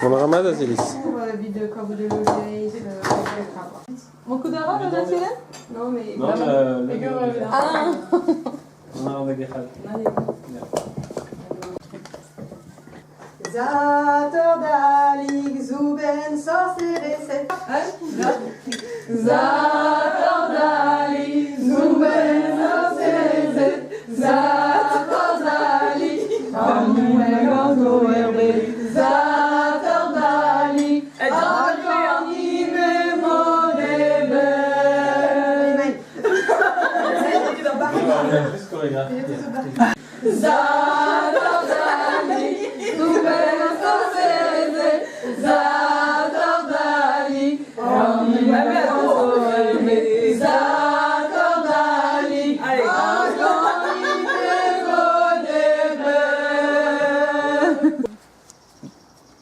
Gant a ra mat Aziliz.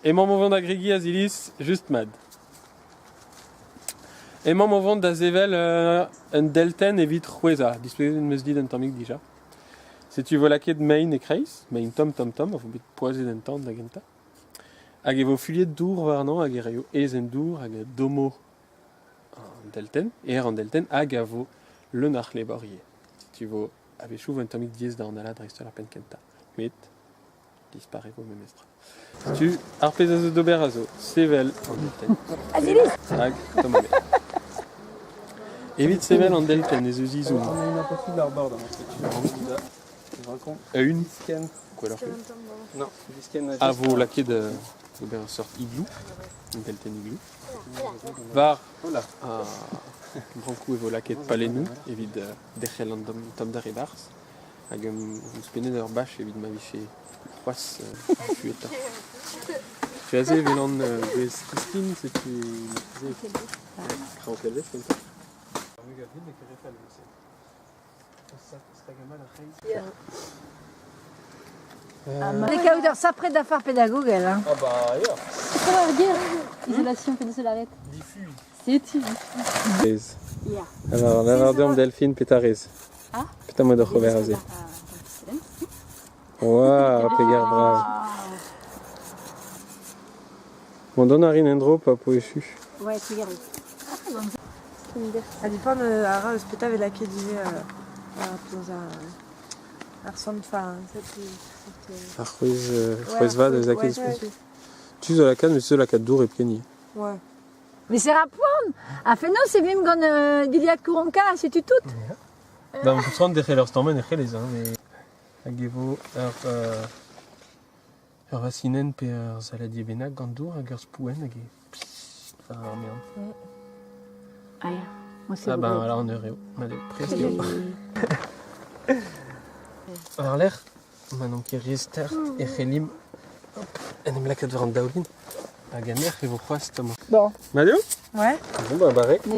Emañ o vont da gregiñ Aziliz just mat. Emañ o vont da sevel un deltenn evit c'hwezhañ. Displeget em eus dit un tammig dija. Setu e vo lakaet mein e-kreiz, mein tomm-tomm-tomm, a vo bet poazhet en tan da gentañ. Hag e vo fuilhet dour warnañ hag e raio aezhenn dour hag a dommo an deltenn, aer an deltenn, hag a vo leun a c'hlebor ivez. Setu e vo a-wechoù un tammig diaes da analaat dreist-holl ar penn-kentañ. Met dispar e vo memestra. Setu ar pezh a zo d'ober a zo sevel an deltenn. Hag tommañ. Evit sevel an deltenn ez eus izoù. Un gwelloc'h eo. A vo lakaet d'ober ur seurt igloo, un deltenn igloo. War ar brankoù e vo lakaet pallennoù evit derc'hel an tommder e-barzh. Hag ouzhpennet ur bach evit ma vije c'hoazh fuetoc'h. Setu aze e welan gwez kistin, setu marteze kraoñ-kelvez kentoc'h. Mais kaout ur sapre dafar pedagogel. Hein. Ah bah ya. C'est quoi leur dire Isolation pédicellariette. Diffus. Setu. Ez. Alors, lavar deomp Delphine petra rez. Ah. Petra emañ d'oc'h ober aze? Waouh, peger brav. Bon, dont a rin en-dro pa po echu. Ouais, tu gardes. Ha depend a ra eus petra vez lakaet ivez dans ar sant, enfin, cette, Ar c'hwezh, c'hwezh vat eus lakaet. Tu zo lakaat, mais tu zo lakaat dour hepken ivez. Ouais. Mais c'est ra poan Ha fenoz e vimp gant dilhad kouronka, setu tout. Ba, on peut derc'hel ur stammenn e c'hellez, hein, mais hag e vo ur, ur vasinenn pe ur saladier bennak gant dour hag ur spouenn hag e war ar mean. Ah ya, moi c'est Ah ben vrai. là an eur eo, mat eo, prest eo. War-lerc'h, ma n'omp ket re start e c'hellimp en em lakaat war an daoulin hag an erc'h e vo c'hoazh tommañ. Bon. Mat eo? Ouais. Bon ben barrek.